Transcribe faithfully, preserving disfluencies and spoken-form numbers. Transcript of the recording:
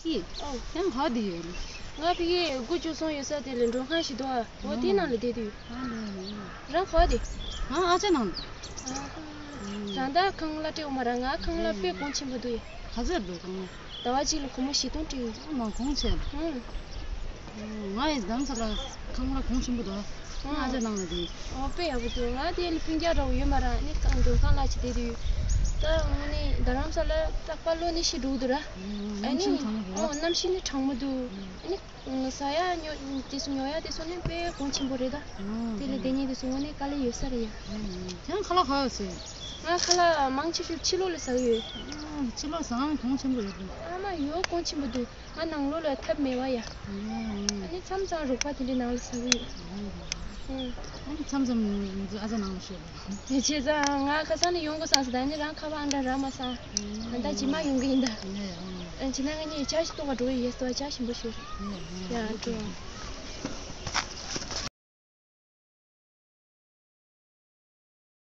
ཀི། ཨོ། ཡང་ག་དེ་ཡོད། ང་ཕ་གིའི་དགུ་བཅུ་སོང་ཡོད་ས་དེ་ལ་མགྲོན་ཁང་ཞིག་འདུག་ཨ། འོ་དེའི་ནང་ལ་བསྡད་དུས། ཨ་ལེ་ལེ། རང་ག་དེ། ཨ་ཨ་ཅག་ནང་། ཨ་ཧ། རང་ད་ཁང་གླ་སྤྲད་འོང་མ་ར། ང་ཁང་གླ་དཔེ་གོང་ཆེན་པོ་འདུག་ཡ། ག་ཚོད་འདུག་ཁང་གླ། ཟླ་བ་གཅིག་ལ་སྒོར་མོ་བཞི་སྟོང་སྤྲད་ཡོད། ཨ་མ་གོང་ཆེ། ཨང་། ང་ཡི་རྡ་རམ་ས་ལ་ཁང་གླ་གོང་ཆེན་པོ་འདུག་ཨ་ཨ་ཅག་ནང་ལ་དེ། ཨོ་དཔེ་ཡག་པོ་འདུག་ང་དེ་ལ་སྤུན་ཀྱག་འདྲ་བོ་ཡོད་མ་ར། ནི་ཀང་འགྲོ་ཁང་གླ་ཅིག་བསྡད་དུས། ད་དངོས་གནས་རྡ་རམ་ས་ལ་རྟག་པར་ལོ་ནི་ཤི་འགྲོ་གི་འདུག་ར། ཨ་ནི་གནམ་གཤིས་ནི་གྲང་མོ་འདུག་ཨ་ནི་ཟ་ཡ་ཉོ་དེ་ཚོ་ཉོ་ཡ་དེ་ཚོ་ནི་དཔེ་གོང་ཆེན་པོ་རེད་ད། དེ་ལས་དེ་ཉིད་དེ་ཚོ་དངོས་གནས་དཀའ་ལས་ཡོད་ས་རེད་ཡ། ཁྱེད་རང་ཁ་ལག་ག་ཟོས། ང་ཁ་ལག་མང་ཆེ་ཤོས་ཕྱི་ལོགས་ལ་ཟ་གི་ཡོད། ཕྱི་ལོགས་ཟ་ན་གོང་ཆེན་པོ་ཡོད་དགོས། ཨ་མ་ཡོད་གོང་ཆེན་པོ་འདུག་ང་ནང་ལོགས་ལ་ཐབས་མེད་པ་ཡ། ཨ་ནི་མཚམས་མཚམས་རོགས་པ་དེ་འདྲའི་ནང་ལ་ཟ་གི་ཡོད། ཨ་ནི་མཚམས་མཚམས་ཨ་ཅག་ནང་ལ་ཤོད། དེ་བྱས་ཙང་ང་ཁ་སང་ནས་ཡོང་དགོས་བསམ་སོང་། ད་ནི་རང་ཁ་པར་ཨང་གྲངས་རག་མ་སོང་། ཨ་ད་རྗེས་མ་ཡོང་གི་ཡིན་ད། ཨ་བྱས་ན་ང་གཉིས་ཇ་ཞིག་གཏོང་ག་འགྲོ་གི་ཡོད་སོ། ཇ་ཞིམ་པོ་ཞིག་ཡ་འགྲོ།